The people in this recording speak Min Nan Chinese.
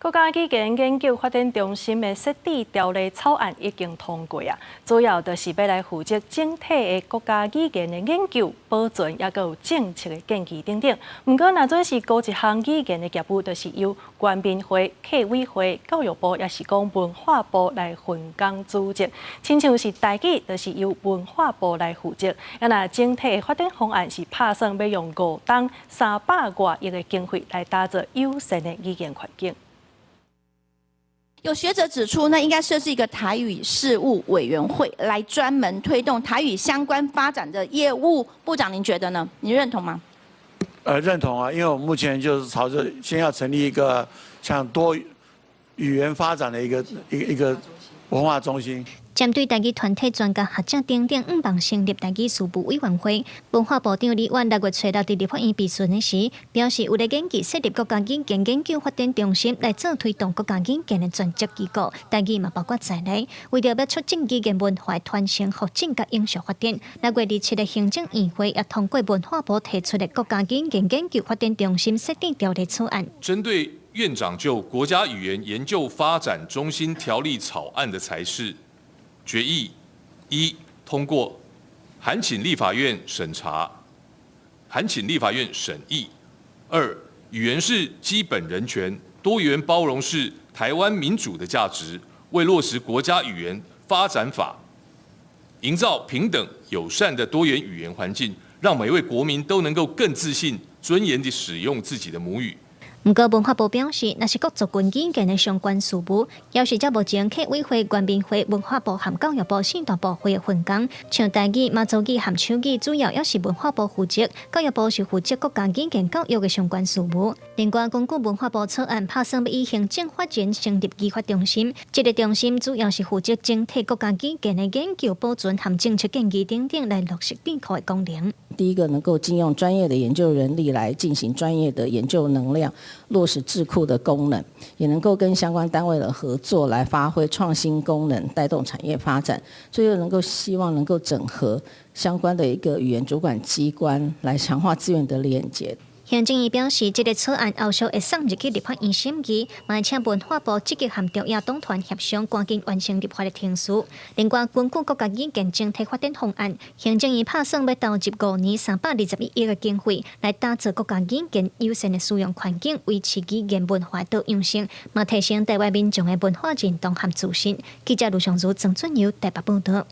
國家語言研究發展中心的設置條例草案已經通過啊，主要就是欲來負責整體的國家語言的研究、保存，抑閣有政策的建議等等。毋過，若準是孤一項語言的業務，就是由原民會、客委會、教育部，抑是講文化部來分工主責。親像是台語，就是由文化部來負責。啊，若整體的發展方案是拍算欲用五冬三百外億的經費來打造友善的語言環境。有學者指出呢，應該設置一個台語事務委員會，來專門推動台語相關發展的業務。部長，您覺得呢？你認同嗎？認同啊，因為我們目前就是朝着先要成立一個像多語言發展的一個文化中心。針對台語團體專家學者等等，向望成立台語事務委員會。文化部長李婉六月初六佇立法院備詢的時，表示有咧研究設立國家語言研究發展中心，來做推動國家語言的專責機構。台語嘛包括在內，為著欲促進語言文化傳承、發展佮永續發展，六月二七的行政院會也通過文化部提出的國家語言研究發展中心設置條例草案。針對院長就國家語言研究發展中心條例草案的裁示。決議一通過，函請立法院審查，函請立法院審議。二，語言是基本人權，多元包容是台灣民主的價值。為落實國家語言發展法，營造平等友善的多元語言環境，讓每位國民都能夠更自信、尊嚴地使用自己的母語。毋過文化部表示，若是各族群語言的相關事務，猶是照目前客委會、原民會、文化部和教育部四大部會的分工，像台語、馬祖語和手語，主要猶是文化部負責，教育部是負責國家語言教育的相關事務。另外，根據文化部草案，拍算欲以行政法人成立語發中心，這個中心主要是負責整體國家語言的研究、保存和政策建議等等，來落實智庫的功能。第一個能夠進用專業的研究人力來進行專業的研究能量，落實智庫的功能，也能夠跟相關單位的合作來發揮創新功能，帶動產業發展。最後能夠希望能夠整合相關的一個語言主管機關，來強化資源的連結。行政院表示，這個草案後續會送入去立法院審議，嘛請文化部積極和中央黨團協商，趕緊完成立法的程序。另外，根據國家語言整體發展方案，行政院拍算欲投入五年三百二十一億的經費，來打造國家語言友善的使用環境，維持語言文化多樣性，嘛提升台灣民眾的文化認同和自信。記者盧尚如、曾俊友台北報導。